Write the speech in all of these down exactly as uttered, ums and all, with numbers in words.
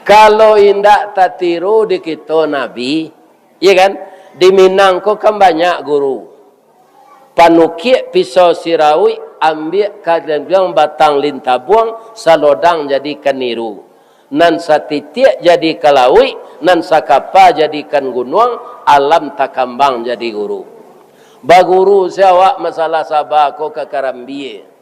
Kalau indak tatiru di kito Nabi, iya kan? Di Minang ko kan banyak guru. Panukiak pisau sirauik, ambiak ka batang lintabuang, salodang jadikan niru. Nan satitiak jadikan lauik, nan sakapa jadikan gunuang, alam takambang jadi guru. Baguru se awak masalah saba ko ka karambia.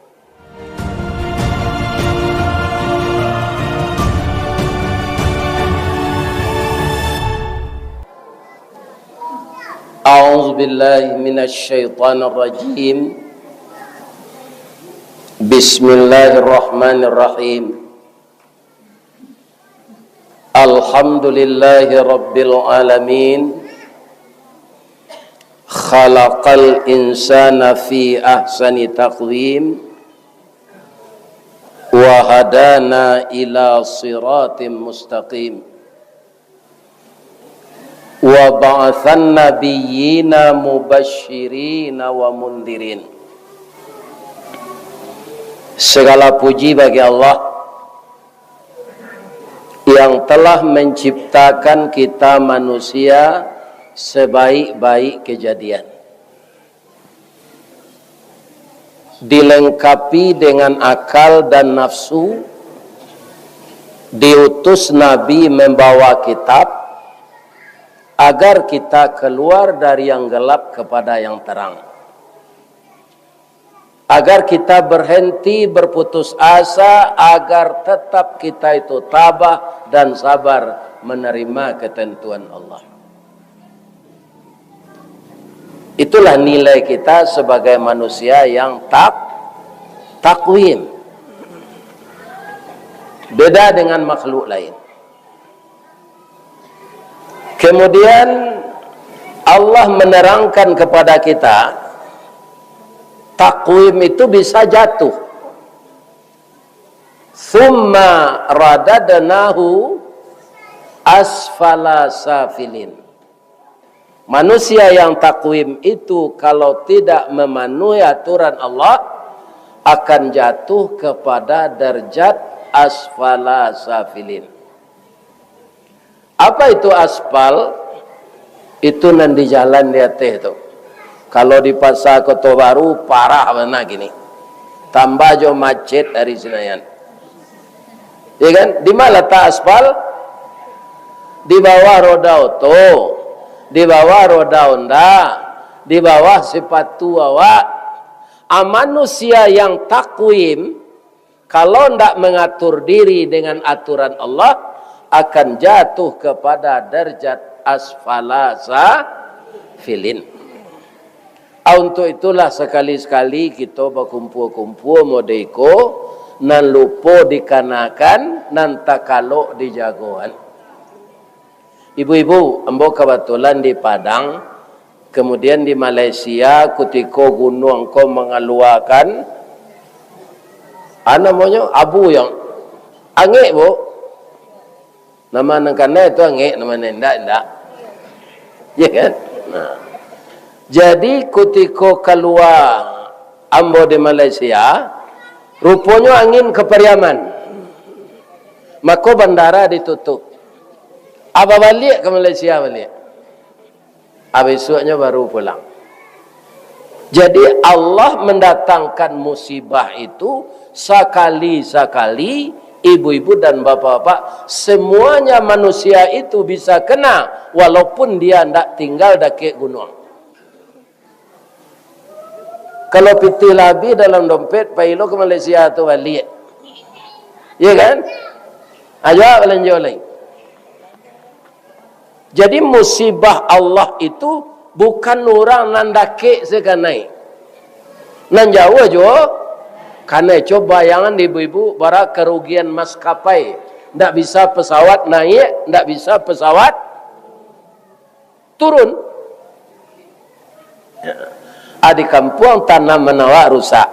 أعوذ بالله من الشيطان الرجيم. بسم الله الرحمن الرحيم. الحمد لله رب العالمين. خلق الإنسان في أحسن تقويم. وهدانا إلى صراط مستقيم. وبعث النبيين مبشرين ومنذرين. Segala puji bagi Allah yang telah menciptakan kita manusia sebaik-baik kejadian. Dilengkapi dengan akal dan nafsu, diutus Nabi membawa kitab, agar kita keluar dari yang gelap kepada yang terang. Agar kita berhenti berputus asa, agar tetap kita itu tabah dan sabar menerima ketentuan Allah. Itulah nilai kita sebagai manusia yang tak-, takwim. Beda dengan makhluk lain. Kemudian Allah menerangkan kepada kita, takwim itu bisa jatuh. Tsumma radadnahu asfala safilin. Manusia yang takwim itu, kalau tidak memenuhi aturan Allah, akan jatuh kepada darjat asfala safilin. Apa itu aspal? Itu nan di jalan di ateh tu. Kalau di Pasar Koto Baru, parah bana kini. Tambah jo macet dari Senayan. Ya kan? Di ma latak aspal? Di bawah roda oto, di bawah roda Honda, di bawah sepatu awak. A, manusia yang takwim, kalau ndak mengatur diri dengan aturan Allah, akan jatuh kepada darjat asfala safilin. A, untuk itulah sakali-sakali kito bakumpua-kumpua model iko, nan lupo dikanakan, nan takalok dijagoan. Ibu-ibu, ambo kabatulan di Padang, kemudian di Malaysia, kutiko gunuang ko mangaluakan, a, namonyo, abu yang angek, Bu. Nama nan kanai tu angek, nama nan indak, indak. Ya kan? Nah. Jadi, kutiko kalua ambo di Malaysia, ruponyo angin ka Pariaman. Mako, bandara ditutup. A, babaliak ka Malaysia baliak. A, bisuaknyo baru pulang. Jadi, Allah mandatangkan musibah itu sakali-sakali, ibu-ibu dan bapak-bapak, semuanya manusia itu bisa kena, walaupun dia ndak tinggal dakek gunuang. Kalau pitih lah abih dalam dompet, pai lo ka Malaysia tu baliak. Iya kan? Ayo, balanjo lai. Jadi, musibah Allah itu bukan urang nan dakek se kanai. Nan jauah juo kanai. Coba bayangan, ibu-ibu, bara karugian maskapai. Ndak bisa pesawat naiak, ndak bisa pesawat turun. A, di kampuang tanaman awak rusak.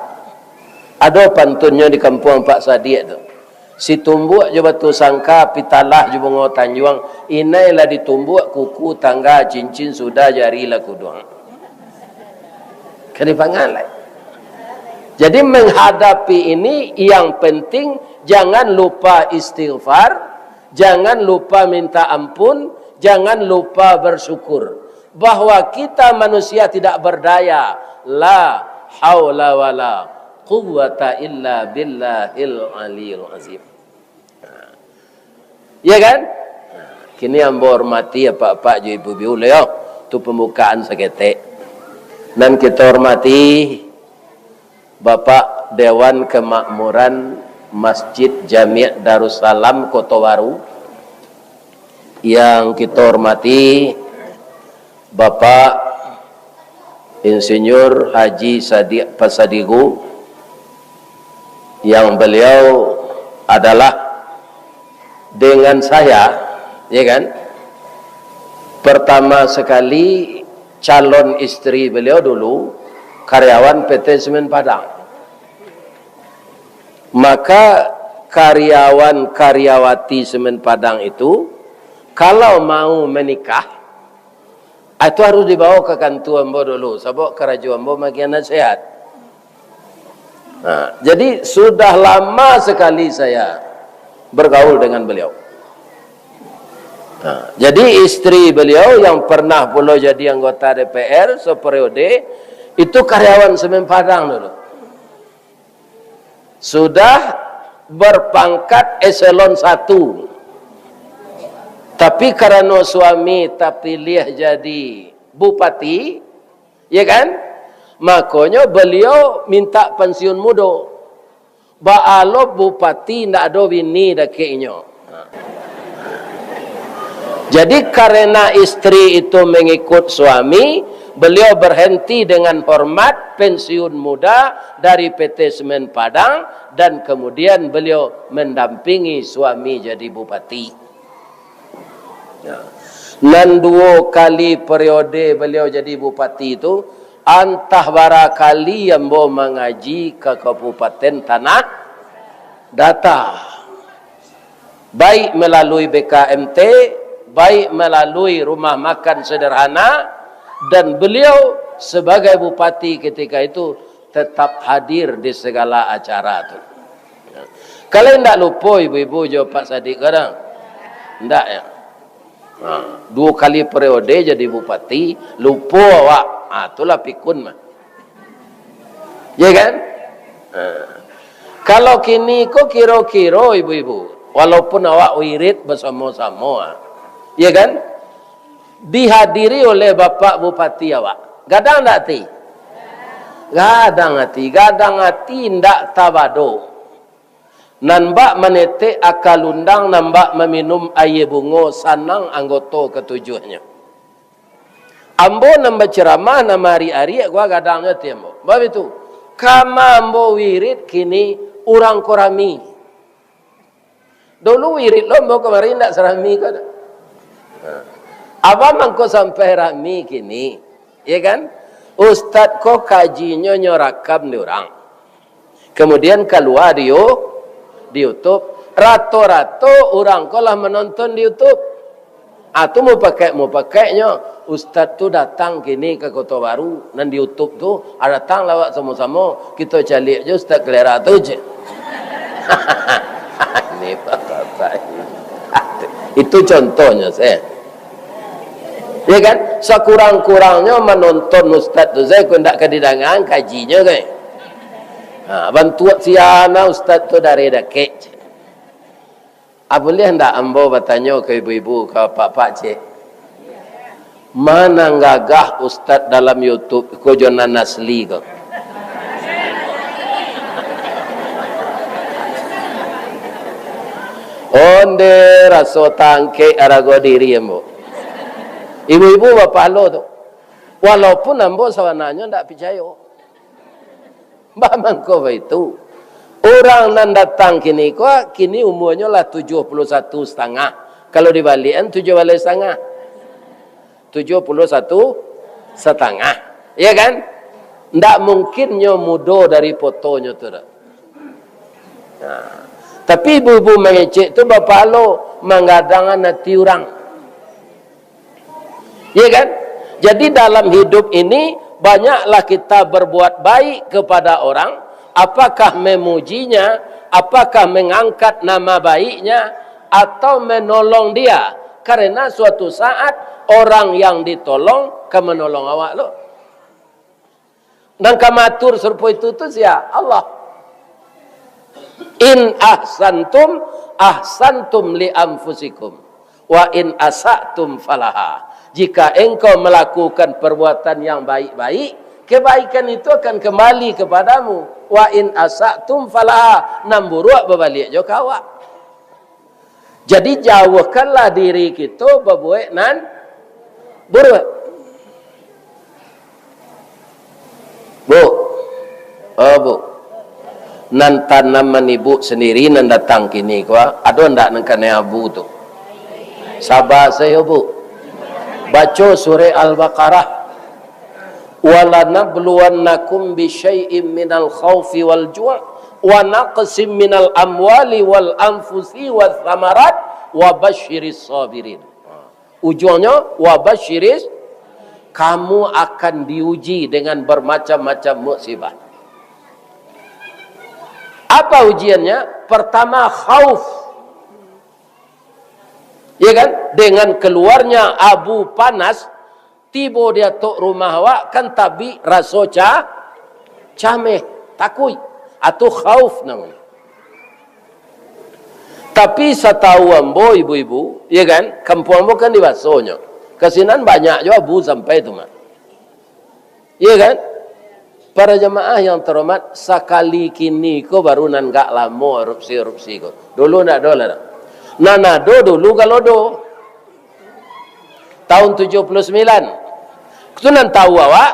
Ado pantunnyo di kampuang Pak Sadiak tu. Situmbuak jo Batusangka, Pitalah jo Bungo Tanjuang, inai lah ditumbuak kuku, tangga, cincin, sudah jari lah kuduang. Kan dipangan lai. Jadi, menghadapi ini yang penting jangan lupa istighfar, Jangan lupa minta ampun, jangan lupa bersyukur bahwa kita manusia tidak berdaya. La haula wala quwwata illa billahil aliyil azim. Ya kan? Kini ambo hormati apak-apak jo ibu-ibu lah, yo. Tu pembukaan saketek. Nan kito hormati Bapak Dewan Kemakmuran Masjid Jami' Darussalam Koto Baru, yang kito hormati Bapak Insinyur Haji Sadiq Pasadigu, yang beliau adalah dengan saya, ya kan, pertama sekali calon istri beliau dulu karyawan P T Semen Padang. Maka karyawan-karyawati Semen Padang itu, kalau mau menikah, ah, itu harus dibawa ke kantua ambo dulu, sabab karajo ambo magian nasihat. Nah, jadi sudah lama sekali saya bergaul dengan beliau. Nah, jadi istri beliau yang pernah pulo jadi anggota D P R seperiode, itu karyawan Semen Padang dulu. Sudah berpangkat eselon satu. Tapi karano suami tapilih jadi bupati, ya kan? Makonyo beliau minta pensiun mudo. Baa lo bupati ndak ado bini dakek inyo. Jadi, karena istri itu mengikut suami, beliau berhenti dengan hormat, pensiun muda dari P T Semen Padang, dan kemudian beliau mendampingi suami jadi bupati. Ya. Nan duo kali periode beliau jadi bupati tu, antah bara kali ambo mangaji ka Kabupaten Tanah Datar. Baik melalui B K M T, baik melalui rumah makan sederhana, dan beliau sebagai bupati ketika itu tetap hadir di segala acara tu. Kalau indak lupo ibu-ibu jo Pak Sadiq kadang? Indak, ya? Ha, duo kali periode jadi bupati, lupo awak. Ha, itulah pikun mah. Ya kan? Ha. Kalau kini ko kiro-kiro ibu-ibu, walaupun awak wirid basamo-samo, ha. Ya kan? Dihadiri oleh Bapak Bupati awak. Gadang ndak ati? Gadang ati. Gadang ati ndak tabado. Nan bak manetek aka lundang, nan bak maminum aia bungo, sanang anggoto katujuahnyo. Ambo nan baceramah, nan maariak-ariak, gua gadangnyo ati ambo. Bab itu, kama ambo wirid kini, urang ko rami. Dulu wirid lo ambo kamari ndak sarami ko doh. Abah mangko sampai rami kini, ya kan? Ustad ko kajinyo nyo rakam di urang. Kemudian kalua di You-, di YouTube. Rato-rato urang ko lah manonton di YouTube. Ah, tu mupakaik-mupakaiknyo, ustad tu datang kini ka Koto Baru, nan di YouTube tu, ah, datanglah awak samo-samo, kito caliak jo ustad kalera tu, cek. Ni bapak-bapak. Itu contohnyo, se. Ya kan? Sakurang-kurangnyo manonton ustad tu, se, kok ndak ka didangaan kajinyo, kan? Ha, bantuak siana ustad tu dari dakek, cek. Ah, buliah ndak ambo batanyo ka ibu-ibu, ka apak-apak, cek? Ma nan gagah ustad dalam YouTube ko jo nan asli ko? Onde raso tangkek arago diri ambo. Ibu-ibu bapahalo tu. Walaupun ambo sabananyo ndak picayo. Baa mangko baitu? Urang nan datang kini ko, kini umuanyo lah tujuah puluah satu satangah. Kalau dibaliakan, tujuah baleh satangah. Tujuah puluah satu satangah. Ya kan? Ndak mungkin nyo mudo dari fotonyo tu doh. Nah, tapi ibu-ibu mangecek tu bapahalo, manggadangan ati urang. Ya kan? Jadi, dalam hidup ini, banyaklah kita berbuat baik kepada orang, apakah memujinya, apakah mengangkat nama baiknya, atau menolong dia, karena suatu saat orang yang ditolong ka manolong awak lo. Nan ka maatur sarupo itu tu sia? Allah. "In ahsantum, ahsantum li anfusikum, wa in asatum falaha." Jika engkau melakukan perbuatan yang baik-baik, kebaikan itu akan kembali kepadamu. "Wa in asatum falaha," nan buruak babaliak jo ka awak. Jadi, jauahkanlah diri kito babuek nan buruak. Bu, oh, Bu, nan tanaman ibu sandiri nan datang kini ko, ado ndak nan kanai abu tu? Saba sajo, Bu. Baco surah Al-Baqarah. "Walanabluwannakum bisyai'im minal khaufi wal ju', wa naqsim minal amwali wal anfusi wath thamarat, wa basyiris sabirin." Ujuangnyo, "wa basyiris," kamu akan diuji dengan bermacam-macam musibah. Apa ujiannya? Pertama, khauf. Ya kan? Dengan keluarnya abu panas, tibo di atok rumah awak, kan tabik raso ca-, cameh, takuik. Atau khauf namonyo. Tapi satau ambo, ibu-ibu, ya kan, kampuang ambo kan di Basonyo. Ka sinan banyak jo abu sampai tu mah. Ya kan? Para jamaah yang terhormat, sakali kini ko baru nan gak lamo erupsi-erupsi ko. Dulu ndak ado lah. Nan ado dulu Galodo. Tahun tujuh puluh sembilan. Tu nan tahu awak,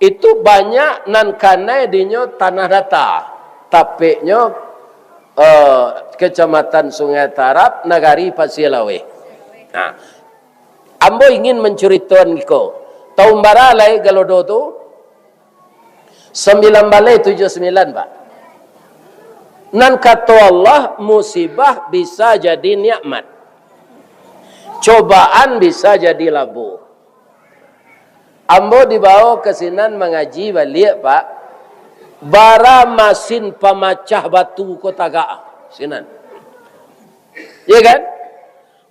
itu banyak nan kanai dinyo Tanah Data. Tapeknyo, eh, Kecamatan Sungai Tarab, Nagari Pasia Laweh. Nah, ambo ingin mancuritoan iko. Tahun bara lai Galodo tu? Sambilan baleh tujuah sambilan, Pak. Nan kato Allah, musibah bisa jadi nikmat. Cobaan bisa jadi labo. Ambo dibawo ka sinan mangaji baliak, Pak. Bara masin pamacah batu ko tagak, sinan. Ya kan?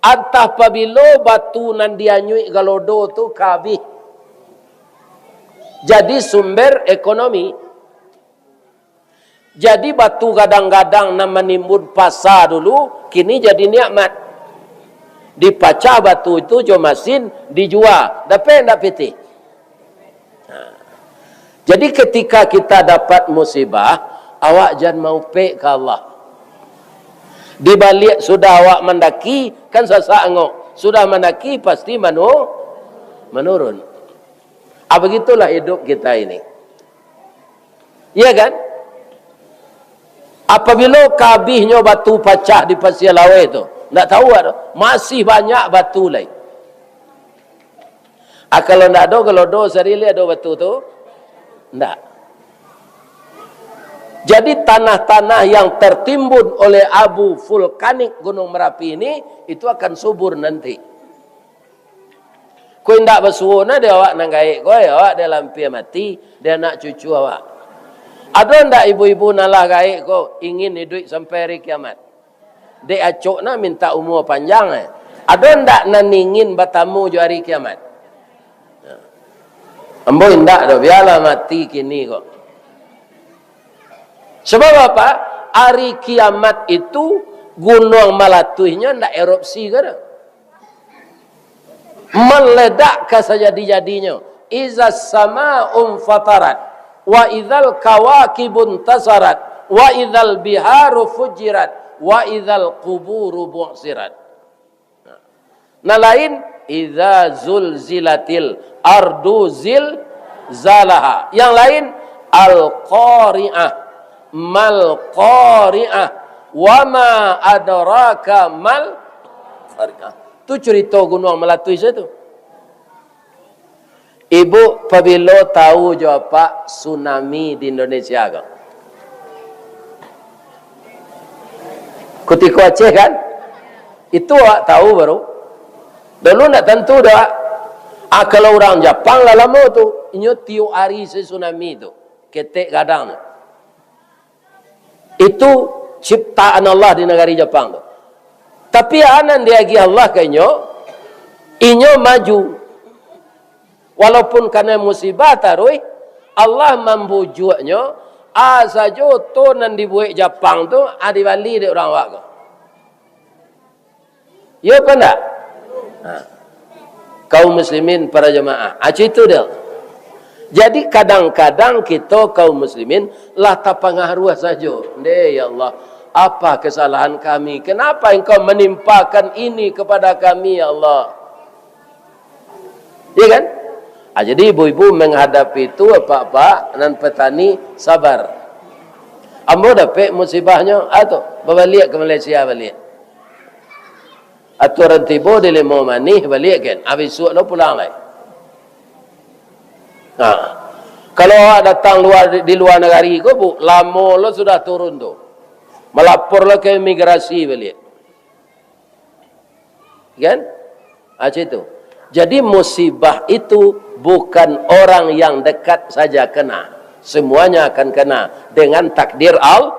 Antah pabilo batu nan dianyuik Galodo tu ka abih. Jadi sumber ekonomi. Jadi batu gadang-gadang nan manimbun pasa dulu, kini jadi nikmat. Dipacah batu itu jo masin, dijua. Dapek ndak pitih? Nah. Jadi ketika kita dapat musibah, awak jan maupek ka Allah. Di baliak sudah awak mandaki, kan sasak angok. Sudah mandaki, pasti manu-, manurun. Ah, begitulah hidup kita ini. Iya kan? Apabila ka abihnyo batu pacah di Pasia Laweh tu, ndak tahu ado, masih banyak batu lai. Ah, kalau ndak ado, kalau do sari lai ado batu tu, ndak. Jadi, tanah-tanah yang tertimbun oleh abu vulkanik Gunung Merapi ini, itu akan subur nanti. Ko indak basuo nah dek awak nan gaek ko, eh, awak dek lampia mati, dek anak cucu awak. Ado ndak ibu-ibu nan lah gaek ko ingin iduik sampai hari kiamat? Dek acok nah mintak umua panjang, eh. Ado ndak nan ingin batamu jo hari kiamat? Nah. Ambo indak doh, bialah mati kini ko. Sebab apa? Hari kiamat itu Gunuang Malatuihnyo ndak erupsi ko doh. Meledak ka sajadi-jadinyo. "Izas sama'u fatarat, wa izal kawakibun tasarat, wa izal biharu fujirat, wa izal kuburu bu'sirat." Nah, lain, "Iza zulzilatil ardu zilzalaha." Yang lain, "Al-Qari'ah, mal Qari'ah, wa ma adraka mal Qari'ah." Tu curito Gunuang Malatuih situ. Ibu, pabilo tahu jo apak tsunami di Indonesia ko? Kutiko Aceh kan? Itu awak tahu baru. Dulu ndak tantu doh. Ah, kalau urang Japang lah lamo tu, inyo tiok ari se tsunami tu. Ketek gadang tu. Itu ciptaan Allah di nagari Japang tu. Tapi a nan diagiah Allah ka inyo, inyo maju. Walaupun kanai musibah taruih, Allah mambujuaknyo, a sajo to nan dibuek Japang tu, a dibali dek urang awak ko. Iyo apa ndak? Ha. Kaum muslimin, para jamaah, a, cito dia. Jadi, kadang-kadang kito kaum muslimin lah tapangaruah sajo. Ndeh, ya Allah, apa kesalahan kami? Kenapa Engkau menimpakan ini kepada kami, ya Allah? Iya kan? Ah, jadi ibu-ibu menghadapi itu, apak-apak nan petani, sabar. Ambo dapek musibahnyo, ah tu, babaliak ka Malaysia baliak. Aturan tibo di Limau Manih baliak kan, ah, bisuak lo pulang lai. Nah, kalau awak datang luar, di luar nagari ko, Bu, lamo lo sudah turun tu. Malapor lo ka imigrasi baliak. Kan? Ah, macam itu. Jadi, musibah itu bukan orang yang dekat saja kena. Semuanya akan kena dengan takdir Al-,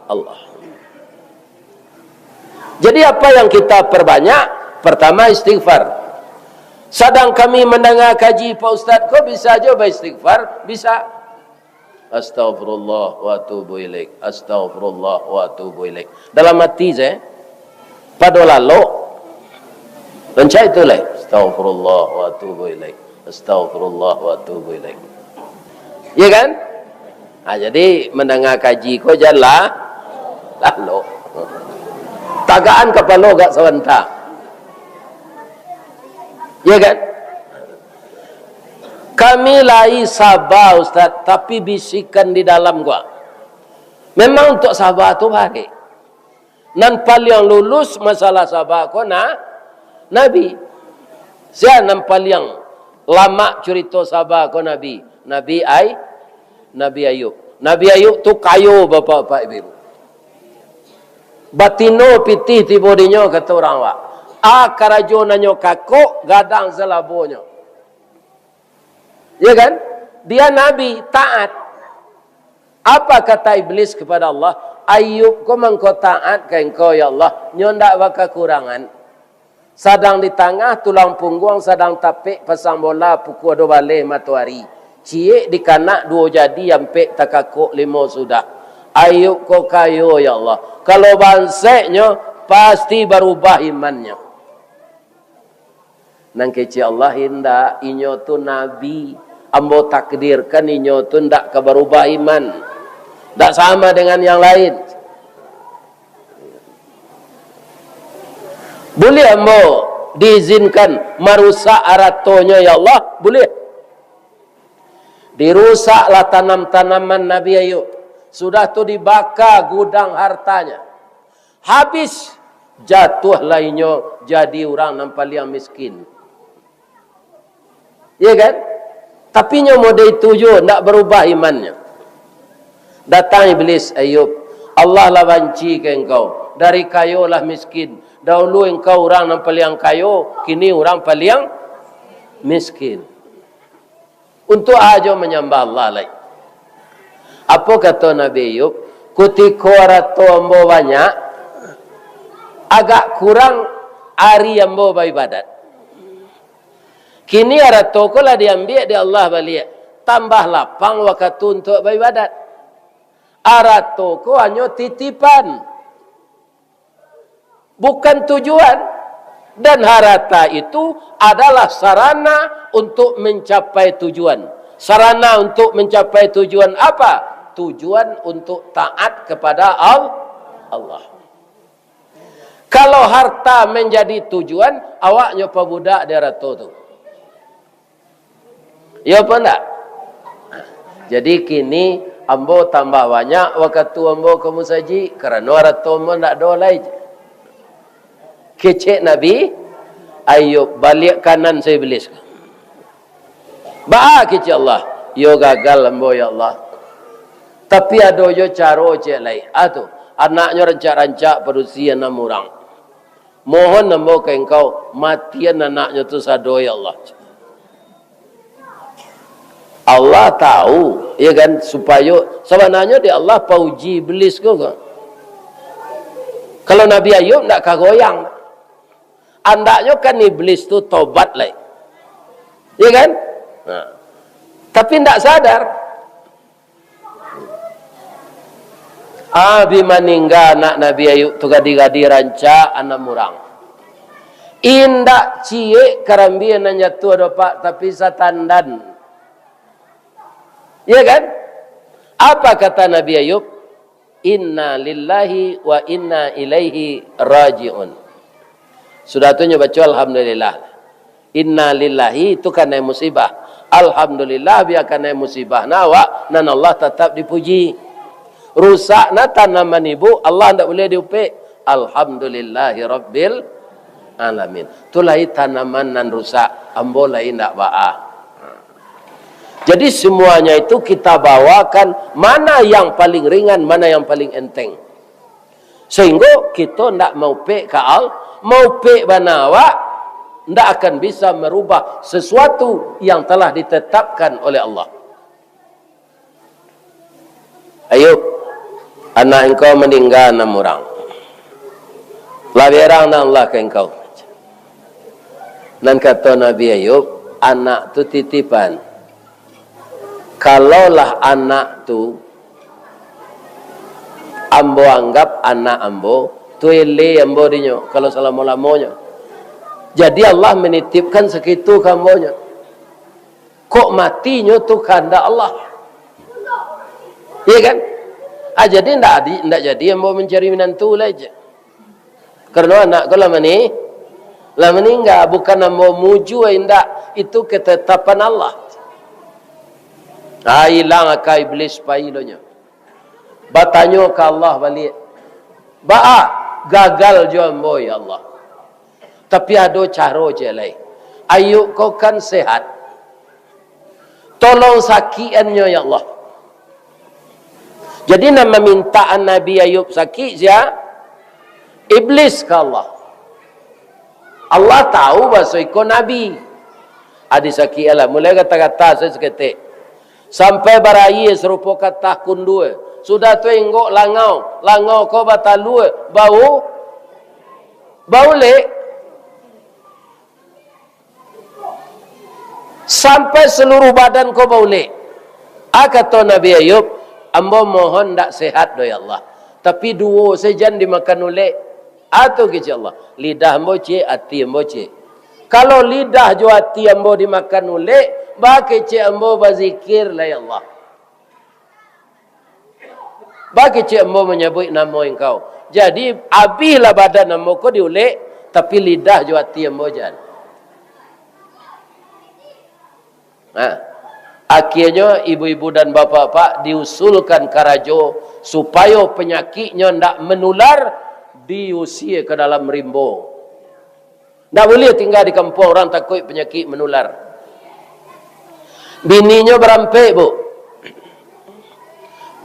Allah. Jadi, apa yang kita perbanyak? Pertama, istighfar. Sadang kami mandanga kaji, Pak Ustaz, ko bisa jo baistighfar? Bisa. Astaghfirullah wa atubu ilaik. Astaghfirullah wa atubu ilaik. Dalam hati saya, pado lalok. Rancak itu lai. Astaghfirullah wa atubu ilaik. Astaghfirullah wa atubu ilaik. Iya kan? Ha, jadi, mandanga kaji ko jan lah, lalok. Tagakan kapalo agak sabanta. Iya kan? Kami lai saba, Ustaz, tapi bisikan di dalam gua. Memang untuak saba tu barek. Nan paliang lulus masalah saba ko na-, Nabi. Sia nan paliang lamak curito saba ko Nabi? Nabi Ay-, Nabi Ayub. Nabi Ayub tu kayo, bapak-bapak, ibu-ibu. Batino pitih tibo dinyo, kato urang awak. A karajo nanyo kakok, gadang salabonyo. Ya kan? Dia nabi, taat. Apa kata Iblis kepada Allah? Ayub ko mangko taat ka Engkau, ya Allah, nyo ndak bakakurangan. Sadang di tangah tulang pungguang, sadang tapek pasang bola pukua duo baleh matoari. Ciek dikanak duo jadi, ampek takakok limo sudah. Ayub ko kayo, ya Allah. Kalau banseknyo, pasti barubah imannyo. Nan kecek Allah, indak, inyo tu nabi. Ambo takdirkan inyo tu ndak ka barubah iman. Ndak sama dengan yang lain. Buliah ambo diizinkan marusak aratonyo, ya Allah? Buliah. Dirusaklah tanam-tanaman Nabi Ayub. Sudah tu dibaka gudang hartanya. Habis, jatuahlah inyo jadi urang nan paliang miskin. Iya kan? Tapi nyo model itu juo, ndak barubah imannyo. Datang Iblis, "Ayub, Allah lah banci ka engkau. Dari kayo lah miskin. Dahulu engkau urang nan paliang kayo, kini urang paliang miskin. Untuak a jo manyambah Allah lai?" Apo kato Nabi Ayub? "Kutiko arato ambo banyak, agak kurang ari ambo baibadat. Kini arato ko lah diambiak dek Allah baliak, tambah lapang wakatu untuak baibadat. Arato ko hanyo titipan, bukan tujuan. Dan harta itu adalah sarana untuk mencapai tujuan." Sarana untuk mencapai tujuan apa? Tujuan untuk taat kepada Al-, Allah. Kalau harta menjadi tujuan, awaknyo pabudak di arato tu. Iyo apo ndak? Jadi kini ambo tambah banyak wakatu ambo ka musajik, karano arato ambo ndak ado lai. Kecek Nabi Ayub, baliak kanan sa Iblis. Baa kecek Allah, "Iyo gagal ambo, ya Allah. Tapi ado jo caro ciek lai. Ah tu, anaknyo rancak-rancak padusi anam urang. Mohon ambo ka Engkau, matian anaknyo tu sado, ya Allah." Allah tahu, ya kan, supayo, sabananyo dek Allah pauji Iblis ko, ko. Kalau Nabi Ayub ndak ka goyang. Andaknyo kan iblis tu tobat lai. Ya kan? Nah. Tapi ndak sadar. Ah, bi maningga anak Nabi Ayub tu gadi-gadi rancak anam urang. Indak ciek karambia nan jatuah doh, Pak, tapi satandan. Ya kan? Apa kata Nabi Ayub? "Inna lillahi wa inna ilaihi raji'un." Sudah tu nyo baco alhamdulillah. Inna lillahi tu kanai musibah. Alhamdulillah, bia kanai musibah na awak, nan Allah tatap dipuji. Rusak na tanaman ibu, Allah ndak buliah diupek. Alhamdulillahi rabbil alamin. Tu lai tanaman nan rusak, ambo lai ndak baa. Jadi, semuanya itu kita bawakan mana yang paling ringan, mana yang paling enteng. Sehingga kita ndak maupek ka Allah, maupek bana awak, ndak akan bisa merubah sesuatu yang telah ditetapkan oleh Allah. Ayub, anak engkau maningga anam urang. Lah berang nan Allah ka engkau. Nan kato Nabi Ayub, anak tu titipan. Kalaulah anak tu ambo anggap anak ambo, tu eleh ambo dinyo, kalau salamo-lamonyo. Jadi Allah menitipkan sakitu ka ambonyo. Kok matinyo tu kahandak Allah. Iya kan? Ah, jadi ndak adi-, ndak jadi ambo mancari minantu lai je. Karano anak ko lah mani-, lah maningga, bukan ambo mujua indak, itu ketetapan Allah. Ah, ilang aka iblis pai lo nyo. Batanyo ka Allah baliak, "Baa, gagal jo ambo, ya Allah. Tapi ado caro ciek lai. Ayub ko kan sehat. Tolong sakikan nyo, ya Allah." Jadi, nan mamintaan Nabi Ayub sakik sia? Iblis ka Allah. Allah tahu baso iko nabi. Adi sakik lah, mulai gata-gata saketek. Sampai baraia sarupo katah kundua. Sudah tu inggok langau, langau ko batalua, bau, baulek. Sampai saluruh badan ko baulek. A kato Nabi Ayub, "Ambo mohon ndak sehat doh, ya Allah. Tapi duo se jan dimakan ulek." A tu kecek Allah, "Lidah ambo ciek, ati ambo ciek. Kalau lidah jo ati ambo dimakan ulek, baa kecek ambo bazikir lah, ya Allah. Baa kecek ambo manyabuik namo Engkau. Jadi, abihlah badan ambo ko diulek, tapi lidah jo ati ambo jan." Nah, akhirnyo ibu-ibu dan bapak-bapak diusulkan karajo supayo panyakiknyo ndak manular, diusie ka dalam rimbo. Ndak buliah tingga di kampuang, urang takuik panyakik manular. Bininyo barampek, Bu.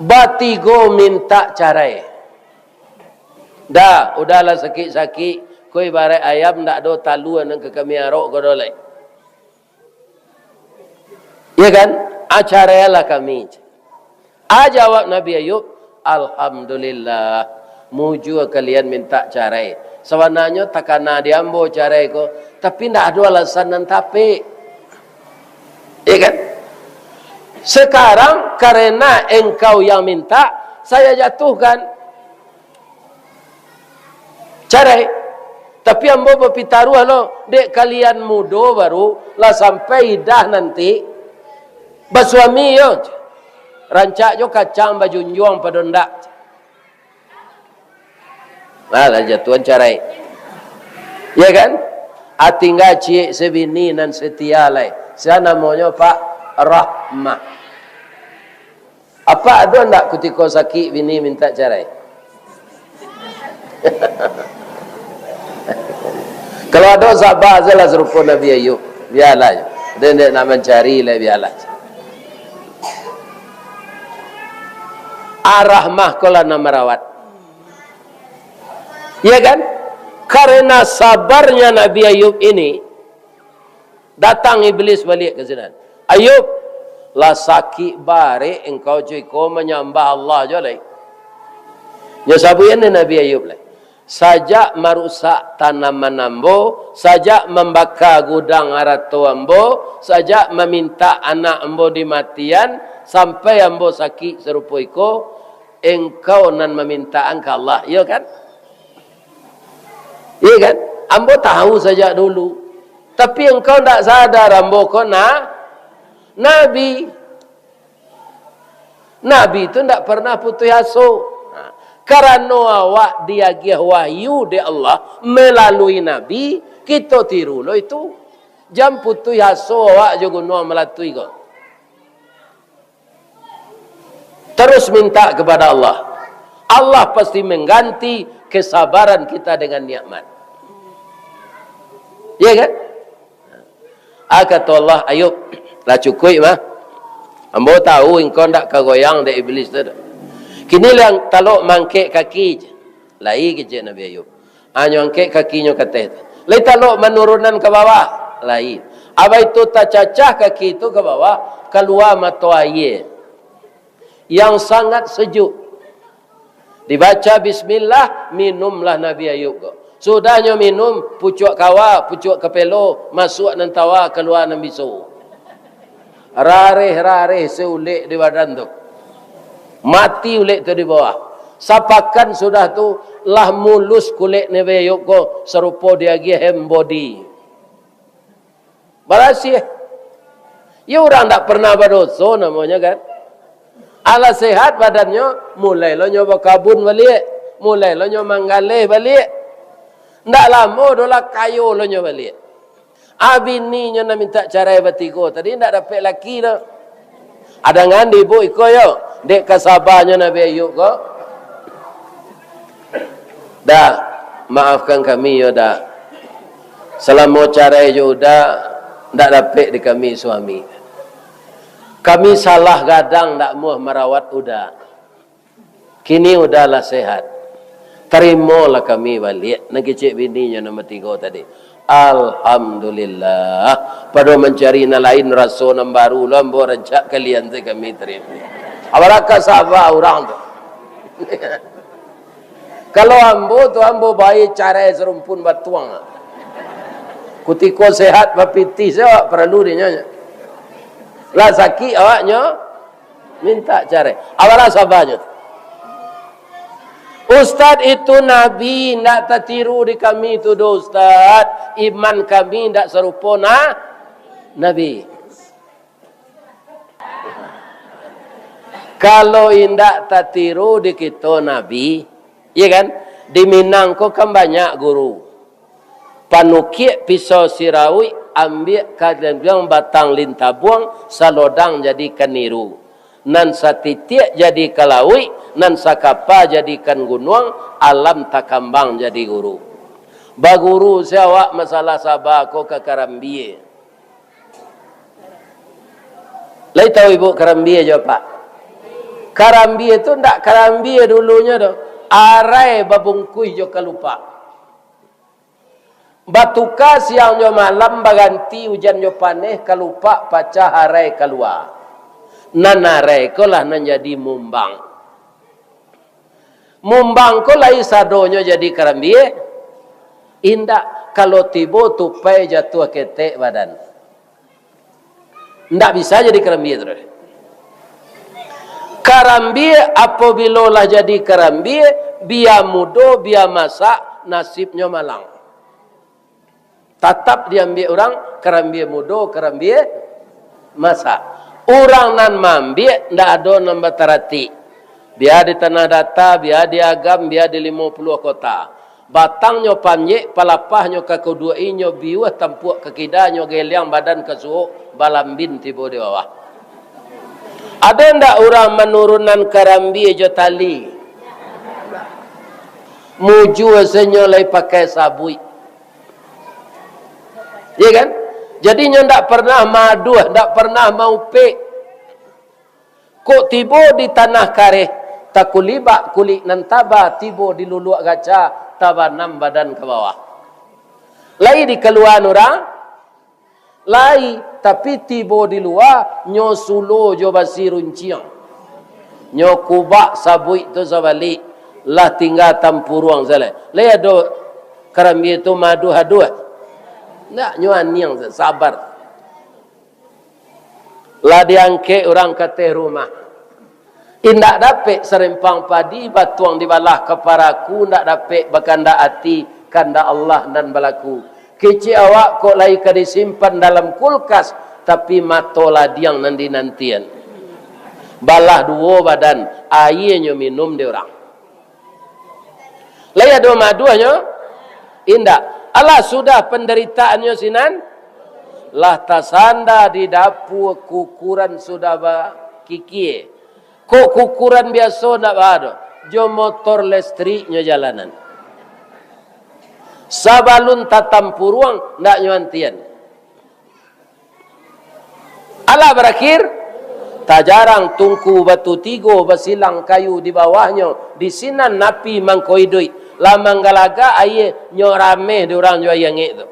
Batigo mintak carai. "Dah, udahlah sakik-sakik, ko ibaraik ayam ndak ado talua nan ka kami arok ko doh lai." Iya kan? "A, carailah kami." A jawab Nabi Ayub, "Alhamdulillah, mujua kalian mintak carai. Sabananyo takana di ambo carai ko, tapi ndak ado alasan nan tapek." Iya kan? "Sekarang karena engkau yang minta, saya jatuhkan carai. Tapi ambo bapitaruah lo, dek kalian mudo baru, lah sampai idah nanti, basuami yo. Rancak jo kacang bajunjuang pado ndak." Nah, lah jatuahan carai. Ya kan? A, tingga ciek sabini nan setia lai. Sia namonyo, Pak? Rahmah. Apak ado ndak kutiko sakik bini mintak carai? Kalau ado, saba sajolah sarupo Nabi Ayub. Bialah. Dek, dek nak mancari lai, bialah. A, Rahmah ko lah nan marawat. Ya kan? Karena sabarnya Nabi Ayub ini, datang iblis baliak ka sinan. "Ayub, lah sakik barek engkau jo iko manyambah Allah jo lai." Nyo sabuikan dek Nabi Ayub lai. Sajak marusak tanaman ambo, sajak mambaka gudang arato ambo, sajak mamintak anak ambo dimatian, sampai ambo sakik sarupo iko, engkau nan mamintaan ka Allah, iyo kan? Iyo kan? Ambo tahu sajak dulu. Tapi engkau ndak sadar ambo ko na-, nabi. Nabi tu ndak pernah putuih aso. Ha. Karano awak diagiah wahyu dek Allah melalui nabi, kito tiru lo itu. Jan putuih aso awak jo Gunuang Malatui ko. Terus minta kepada Allah. Allah pasti mengganti kesabaran kita dengan nikmat. Ya kan? Ah, kato Allah, "Ayub, lah cukuik mah. Ambo tahu engkau ndak ka goyang dek iblis tu doh. Kini lah talok mangkek kaki je." Lai kecek Nabi Ayub. Hanyo angkek kakinyo ka ateh tu. Lai talok manurunan ka bawah. Lai. Abah itu tacacah kaki tu ka bawah, kalua mato aia yang sangat sejuk. Dibaca bismillah, minumlah Nabi Ayub ko. Sudahnyo minum, pucuak kawa, pucuak kapelo, masuak nan tawa, kalua nan biso. Rareh-rareh se ulek di badan tu. Mati ulek tu di bawah. Sapakan sudah tu, lah mulus kulek Nabi Ayub ko, sarupo diagiah hand body. Barasiah. Ya, urang ndak pernah badoso namonyo kan. Alah sehat badannyo, mulai lo nyo bakabun baliak, mulai lo nyo manggaleh baliak. Ndak lamo doh lah kayo lo nyo baliak. Ah, bininyo nan mintak carai batigo tadi ndak dapek laki doh. Adangan di ibu iko yo, dek kasabanyo Nabi Ayub ko. Dah, maafkan kami yo, Dah. Salamo carai jo Uda, ndak dapek di kami suami. Kami salah gadang, ndak muah marawat Uda. Kini Uda lah sehat. Tarimolah kami baliak, nan kecek bininyo nomor tigo tadi. Alhamdulillah. Pado mancari nan lain, raso nan baru lo ambo rancak kalian tu kami tarimo. Abalaka saba urang tu. Kalau ambo tu, ambo bae carai sarumpun batuang. Kutiko sehat bapitih se awak paralu dinyo. Lah sakik awaknyo, mintak carai. Abalah sabanyo. Ustaz, itu Nabi ndak tatiru di kami tu doh, Ustaz. Iman kami ndak sarupo na-, Nabi. Kalau indak tatiru di kito Nabi, iya kan? Di Minang ko kan banyak guru. Panukiak pisau sirauik, ambiak kalimbang batang lintabuang, salodang jadikan niru. Nan satitiak jadikan lauik, nan sakapa jadikan gunuang, alam takambang jadi guru. Baguru se awak masalah saba ko ka karambia. Lai tahu ibu karambia jo apak? Karambia tu ndak karambia dulunyo doh. Arai babungkuih jo kalupak. Batuka siang jo malam, baganti ujan jo paneh, kalupak pacah arai kalua. Nan arai ko lah nan jadi mumbang. Mumbang ko lai sadonyo jadi karambia? Indak, kalau tibo tupai jatuah ketek badan. Ndak bisa jadi karambia tu doh. Karambia, apabilo lah jadi karambia, bia mudo, bia masak, nasibnyo malang. Tatap diambiak urang, karambia mudo, karambia masak. Urang nan maambiak, ndak ado nan bataratik. Bia di Tanah Data, bia di Agam, bia di Limo Puluah Kota. Batangnyo panjek, palapahnyo ka kuduak inyo, biuah tampuak ka kidanyo, geliang badan ka suok, balambin tibo di bawah. Ado ndak urang manurunan karambia jo tali? Mujua se nyo lai pakai sabuik. Iya kan? Jadi nyo ndak pernah maaduah, ndak pernah maupek. Kok tibo di tanah kareh, takulibak kulik nan taba, tibo di luluak gaca, tabanam badan ka bawah. Lai dikaluaan urang? Lai, tapi tibo di lua, nyo sulo jo basi runciang. Nyo kubak sabuik tu sabalik. Lah tingga tampuruang sajo. Lai ado karambia tu maaduah-aduah? Ndak, nyo aniang sajo, sabar. Lah diangkek urang ka ateh rumah. Indak dapek sarempang padi, batuang dibalah ka paraku, indak dapek bakandak ati, kandak Allah nan balaku. Kecek awak kok lai ka disimpan dalam kulkas, tapi mato ladiang nan dinantian. Balah duo badan, aia nyo minum dek urang. Lai ado maaduahnyo? Indak. Alah sudah pandaritaannyo sinan, lah tasanda di dapua, kukuran sudah bakikia. Kok kukuran biaso ndak baa doh, jo motor lestriknyo jalanan. Sabalun tatampuruang, ndak nyo antian. Alah barakhir, tajarang tungku batu tigo, basilang kayu di bawahnyo, di sinan api mangko iduik, lah manggalagak aia, nyo rameh dek urang jo aia angek tu.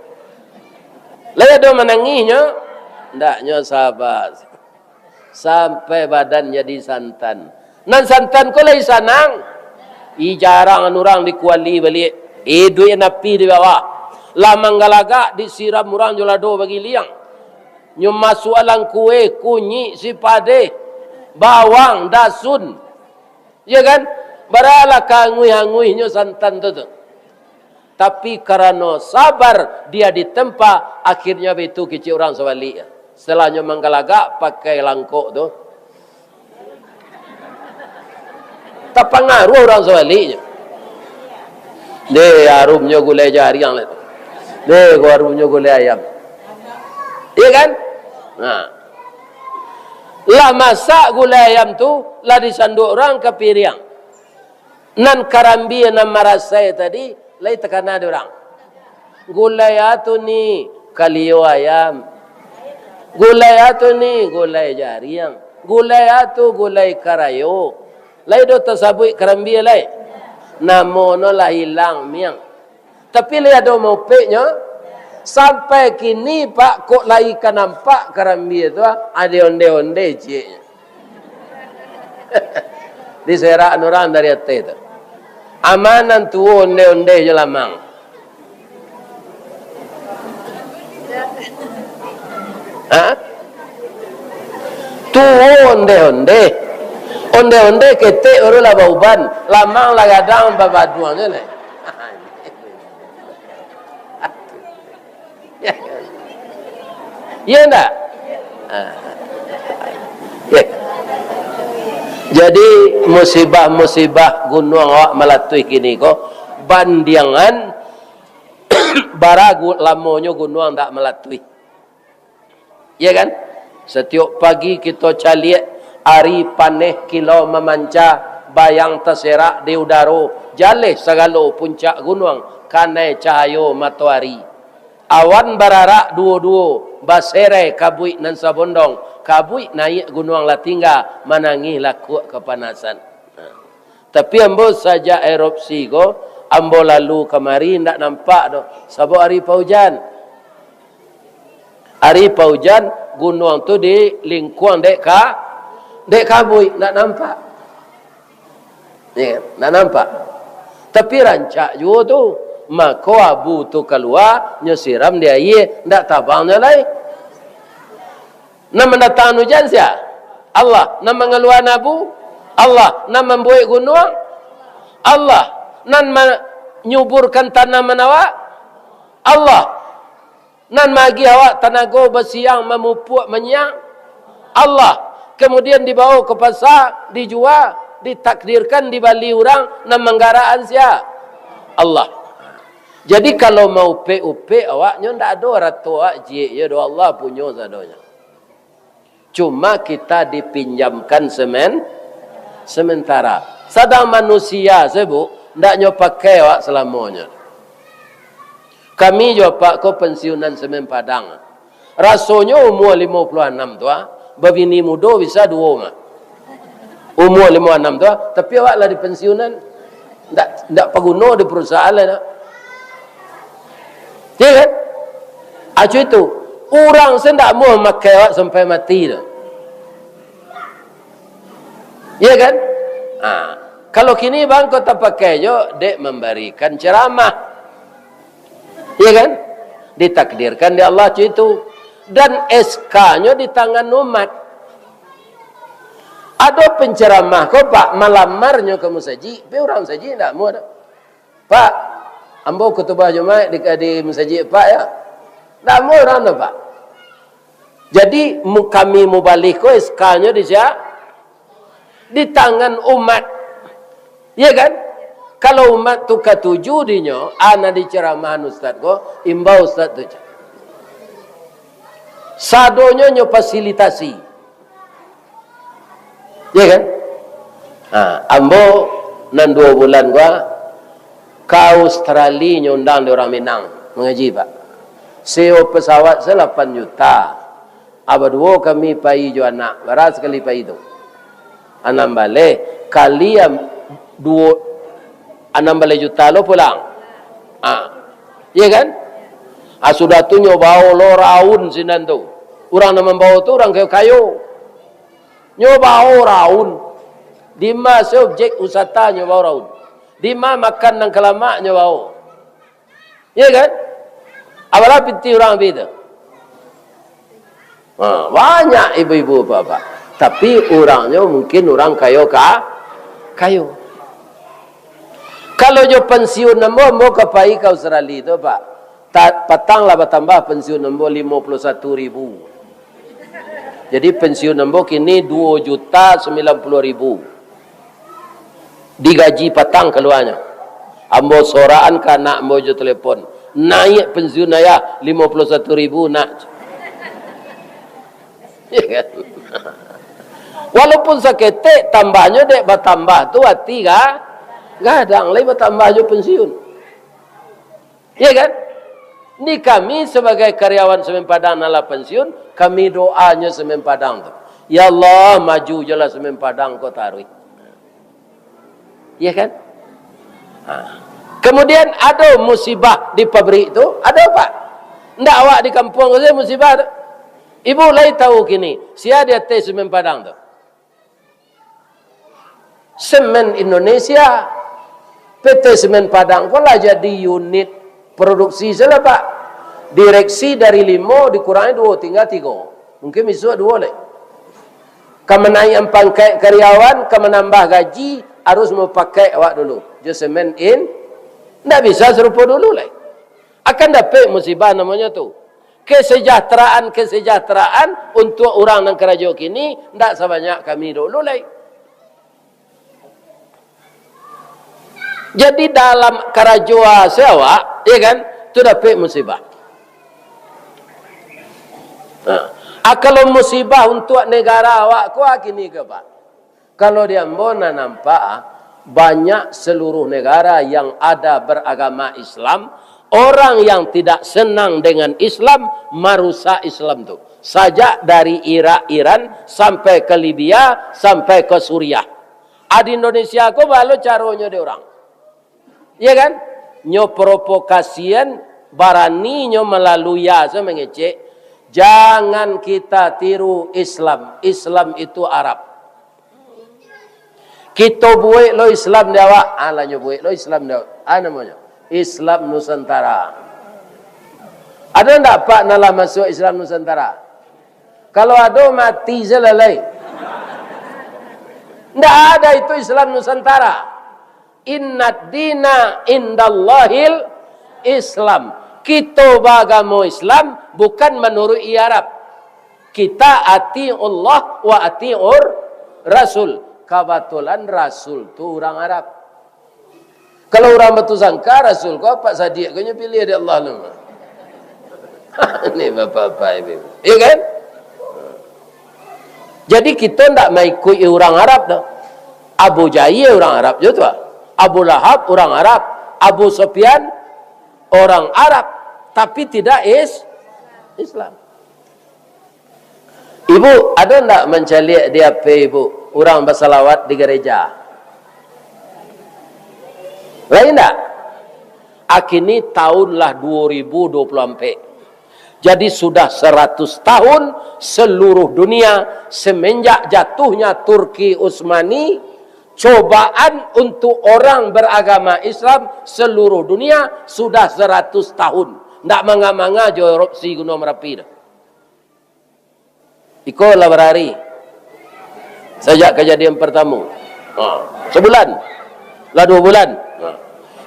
Lai ado manangihnyo? Ndak, nyo saba. Sampai badan jadi santan. Nan santan ko lai sanang. I jarang urang dikuali baliak. Iduik api di bawah. Lah manggalagak disiram urang jo lado bagiliang. Nyo masuak dalam kue, kunyik, sipadeh, bawang, dasun. Iyo kan? Baralah kaanguih-anguihnyo santan tu, tu. Tapi karano sabar dia ditempa, akhirnyo baitu kecek urang sabalik. Setelahnyo manggalagak pakai langkok tu, tapangaruah urang sabaliknyo. Deh, arumnyo gulai jariang lah tu. Deh, ko arumnyo gulai ayam. Iyo kan? Nah. Lah masak gulai ayam tu, lah disanduak urang ka piriang. Nan karambia nan marasai tadi, lai takana dek urang. Gulai a tu ni, kalio ayam. Gulai a tu ni, gulai jariang. Gulai a tu, gulai karayo. Lai doh tasabuik karambia lai? Namo no lah ilang miang. Tapi lai ado maupeknyo? Sampai kini, Pak, kok lai ka nampak karambia tu, ah, ado onde-onde cieknyo. Diserak urang dari ateh tu. Aman nan tuo onde-onde jo lamang. Ha? Tuo onde-onde. Onde-onde ketek baru lah bauban. Lamang lah gadang babaduang je lah. Iyo ndak? Ah. Jadi, musibah-musibah gunuang awak malatuih kini ko, bandiangan bara gu-, lamonyo gunuang ndak malatuih. Iyo kan? Satiok pagi kito caliak, ari paneh kilau mamanca, bayang taserak di udaro, jaleh sagalo puncak gunuang, kanai cahayo matoari. Awan bararak duo-duo, baserai kabuik nan sabondong, kabuik naiak gunuang lah tingga, manangih lakuak kapanasan. Nah. Tapi ambo sajak erupsi ko, ambo lalu kamari indak nampak doh, sabab ari paujan. Ari paujan, gunuang tu dilingkuang dek ka-, dek kabuik, indak nampak. Iyo kan? Ndak nampak. Tapi rancak juo tu. Mako abu tu kalua, nyo siram di aia, ndak tabang nyo lai. Nan mandatangkan ujan sia? Allah. Nan mangaluakan abu? Allah. Nan mambuek gunuang? Allah. Nan manyuburkan tanaman awak? Allah. Nan maagiah awak tanago basiang, mamupuak, manyiang? Allah. Kemudian dibawa ka pasa, dijua, ditakdirkan dibali urang, nan manggarakan sia? Allah. Jadi, kalau maupek-upek awak, nyo ndak ado arato awak, ciek je doh, Allah punyo sadonyo. Cuma kita dipinjamkan semen-, sementara. Sadang manusia se, Bu, ndak nyo pakai awak salamonyo. Kami jo apak ko pensiunan Semen Padang. Rasonyo umua limo puluah anam tu, ah, babini mudo bisa duo mah. Umua limo anam tu, ah, tapi awak lah di pensiunan. Ndak, ndak paguno di perusahaan lai, nak. Iyo kan? Acu itu, urang se ndak amuah makai awak sampai mati tu. Iyo kan? Ah, Kalau kini bang kau tapakai jo dek mambarikan ceramah. Iya kan? Ditakdirkan di Allah cak itu. Dan S K-nyo di tangan umat. Ado penceramah ko, Pak, malamarnyo ka musajik, tapi urang musajik ndak amuah doh. "Pak, ambo khutubah Jumaik di, di musajik Pak, ya." Ndak amuah urang tu, Pak. Jadi, mu-, kami mubalig ko S K-nyo di sia? Di tangan umat. Iya kan? Kalau umat tu katuju dinyo, a nan diceramahan ustaz ko, imbau ustaz tu. Sadonyo nyo fasilitasi. Iya kan? Ha, ambo nan duo bulan ko ka Australia nyo undang dek urang Minang mangaji, Pak. Sewa pesawat se lapan juta. Aba duo kami pai jo anak, bara sakali pai tu? Anam baleh kali am-, duo, anam baleh juta lo pulang. Ah. Iya kan? Ah, sudah tu nyo bao lo raun sinan tu. Urang nan mambao tu urang kayo-kayo. Nyo bao raun. Dima se objek wisata nyo bao raun. Dima makan nan kalamak nyo bao. Iya kan? Apalah piti urang pi tu. Ha, banyak ibu-ibu, bapak-bapak. Tapi urangnyo mungkin urang kayo ka-, kayo. Kalau jo pensiun ambo, ambo ka pai ka Australia tu, Pak. Ta-, patang lah batambah pensiun ambo limo puluah satu ribu. Jadi pensiun ambo kini duo juta sambilan puluah ribu. Digaji patang kaluanyo. Ambo soraan ka anak ambo jo telepon. "Naiak pensiun ayah limo puluah satu ribu, nak." Iya kan? Walaupun saketek tambahnyo, dek batambah tu ati ga-, gadang lai batambah jo pensiun. Iya kan? Ni kami sabagai karyawan Semen Padang nan lah pensiun, kami doanyo Semen Padang tu, "Ya Allah, maju jolah Semen Padang ko taruih." Iya kan? Ha. Kemudian ado musibah di pabrik tu, ado, Pak? Ndak awak di kampuang sajo musibah tu? Ibu lai tahu kini, sia di ateh Semen Padang tu? Semen Indonesia, P T Semen Padang ko lah jadi unit produksi sajolah, Pak. Direksi dari limo dikurangi duo, tingga tigo. Mungkin bisuak duo lai. Ka manaiakan pangkek karyawan, ka manambah gaji, harus mupakaik awak dulu jo Semen In-, ndak bisa sarupo dulu lai. Akan dapek musibah namonyo tu. Kesejahteraan-kesejahteraan untuak urang nan karajo kini ndak sabanyak kami dulu lai. Jadi dalam karajo ase awak, ya kan, tu dapek musibah. Nah, a, kalau musibah untuak negara awak ko, a, kini ko, Pak. Kalau di ambo nan nampak, ah, banyak seluruh negara yang ada beragama Islam, orang yang tidak senang dengan Islam, marusak Islam tu. Sajak dari Irak, Iran, sampai ke Libya, sampai ke Suriah. A, di Indonesia ko baa lo caronyo dek urang. Iya kan? Nyo provokasian, barani nyo malalui ase mangecek, "Jangan kita tiru Islam. Islam itu Arab." Kito buek lo Islam di awak. Alah, nyo buek lo Islam di awak. A namonyo? Islam Nusantara. Ado ndak, Pak, nan lah masuak Islam Nusantara? Kalau ado, mati sajolah lai. Ndak ada itu Islam Nusantara. "Innad dina indallahil Islam." Kito baagamo Islam bukan manuruik Arab. Kita atiullah wa atiur Rasul. Kabatulan Rasul tu urang Arab. Kalau urang batusangka, Rasul ko Pak Sadiq ko nyo piliah dek Allah tu. Ni bapak-bapak ini. Iya kan? Jadi kito ndak maikuik urang Arab doh. Abu Jahil urang Arab juo tu. Abu Lahab urang Arab. Abu Sufyan orang Arab, tapi tidak is-, Islam. Ibu, ado ndak mancaliak di H P ibu, urang basalawat di gareja? Lain ndak? A kini tahun lah dua ribu dua puluh ampek. Jadi sudah seratus tahun seluruh dunia semenjak jatuhnya Turki Utsmani, Cobaan untuk orang beragama Islam seluruh dunia sudah seratus tahun. Ndak manga-manga jo erupsi Gunung Merapi tu. Iko lah barari. Sajak kajadian partamo. Ha, sabulan. Lah duo bulan. Ha.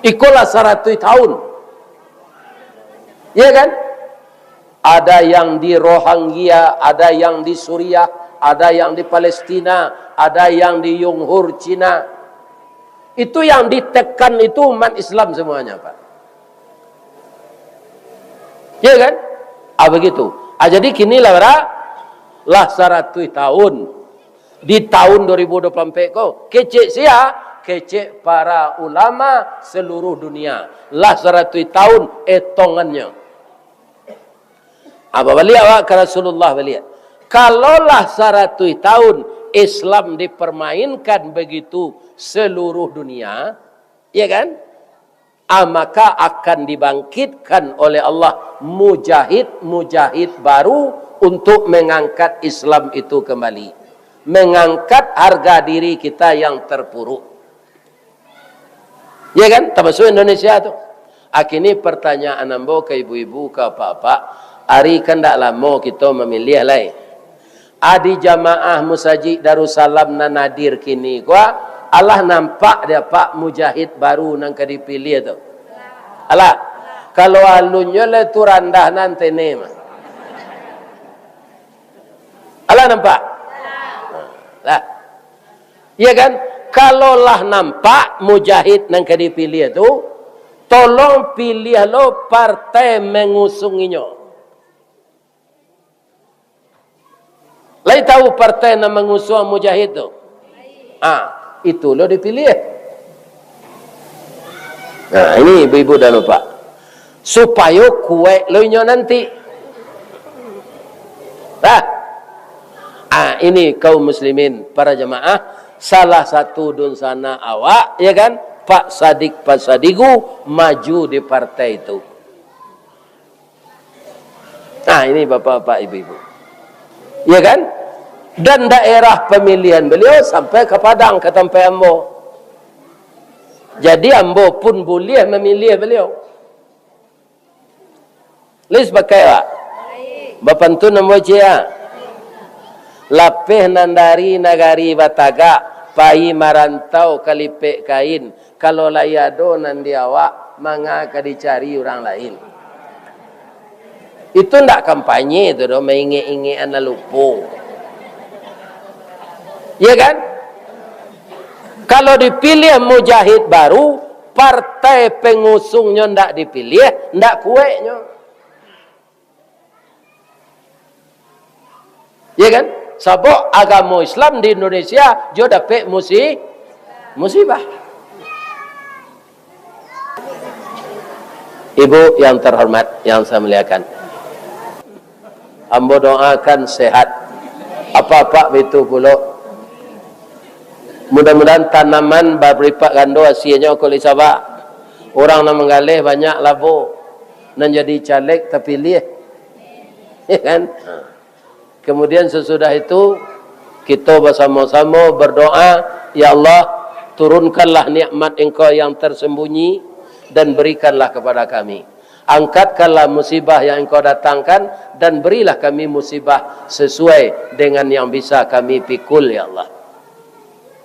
Iko lah saratuih tahun. Ya kan? Ada yang di Rohingya, ada yang di Suriah, ada yang di Palestina, ada yang di Uyghur, Cina. Itu yang ditekan itu umat Islam semuanya, Pak. Ya kan? Ah, begitu. Ah, jadi kini lah bara-, lah saratuih tahun. Di tahun dua ribu dua puluh empat ko, kecek sia, kecek para ulama seluruh dunia. Lah saratuih tahun etongannyo. Ah, babaliak awak ka Rasulullah baliak. Kalau lah saratuih tahun Islam dipermainkan begitu seluruh dunia, ya kan? Ah, maka akan dibangkitkan oleh Allah mujahid-mujahid baru untuk mengangkat Islam itu kembali. Mengangkat harga diri kita yang terpuruk. Ya kan? Termasuk Indonesia tu. Ah, kini pertanyaan ambo ka ibu-ibu, ka apak-apak, ari kan ndak lamo kito mamiliah lai. Adi jamaah Musajik Darussalam nan hadir kini ko, alah nampak dek apak mujahid baru nan ka dipiliah tu? Alah, kalau alunnyo lah tu randah nan tene mah. Alah nampak? Lah. Iya kan? Kalau lah nampak mujahid nan ka dipiliah tu, tolong piliah lo partai mengusung inyo. Lai tahu partai nan mangusung mujahid tu? Ah, itu lo dipilih. Nah, ini ibu-ibu dan bapak. Supayo kuaik lo inyo nanti. Nah, ah, ini kaum muslimin, para jamaah, salah satu dunsana awak, ya kan? Pak Sadik Pasadigu maju di partai itu. Nah, ini bapak-bapak, ibu-ibu. Ya kan? Dan daerah pemilihan beliau sampai ka Padang, ka tampek ambo. Jadi, ambo pun buliah mamiliah beliau. Lai sapakaik, Pak? Bapantun ambo ciek, ah. Lapeh nan dari nagari batagak, pai marantau kalipek kain, Kalau lai ado nan di awak, manga ka dicari urang lain. Itu ndak kampanye tu doh, maingek-ingek anak lupo. Ya kan? Kalau dipiliah mujahid baru, partai pengusungnyo ndak dipiliah, ndak kuaiknyo. Ya kan? Sabab agamo Islam di Indonesia jo dapek musi-, musibah. Ibu yang terhormat, yang saya muliakan, ambo doakan sehat. Apak-apak bitu pulo. Mudah-mudahan tanaman balipat gando hasianyo ko lai sabak. Urang nan manggaleh banyak labo. Nan jadi caleg tapiliah. Ya kan? Kemudian sesudah itu, kita bersama-sama berdoa, "Ya Allah, turunkanlah nikmat Engkau yang tersembunyi dan berikanlah kepada kami. Angkatkanlah musibah yang Engkau datangkan dan berilah kami musibah sesuai dengan yang bisa kami pikul, ya Allah."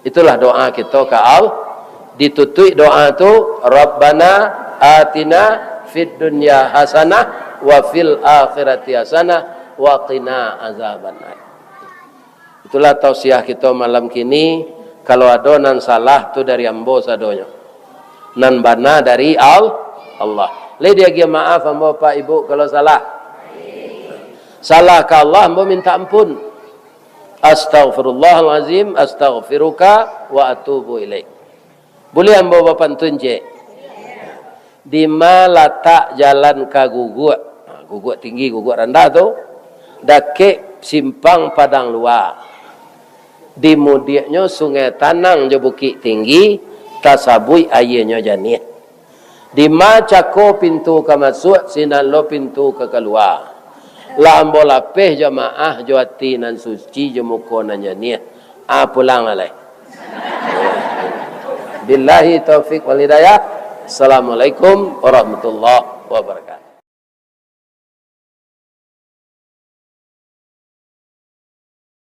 Itulah doa kita ka Al-, ditutuik doa tu, "Rabbana atina fid dunya hasanah wa fil akhirati hasanah wa qina azabannar." Itulah tausiah kita malam kini. Kalau ada nan salah tu dari ambo sadonyo. Nan bana dari Al-, Allah. Lai diagiah maaf ambo, Pak, Ibu, kalau salah. Salah ka Allah, ambo minta ampun. Astaghfirullahalazim, astaghfiruka wa atubu ilaik. Buliah ambo bapantun ciek? Dima latak jalan ka Guguak? Ha, Guguak Tinggi, Guguak Randah tu, dakek simpang Padang Lua. Di mudiaknyo Sungai Tanang jo Bukik Tinggi, tasabuik aianyo janiah. Dima cako pintu ka masuak, sinan lo pintu ka kalua. Lah ambo lapeh jamaah jo ati nan suci, jo muko nan janiah. Ah, pulang lah lai. Billahi taufik wal hidayah. Assalamualaikum warahmatullahi wabarakatuh.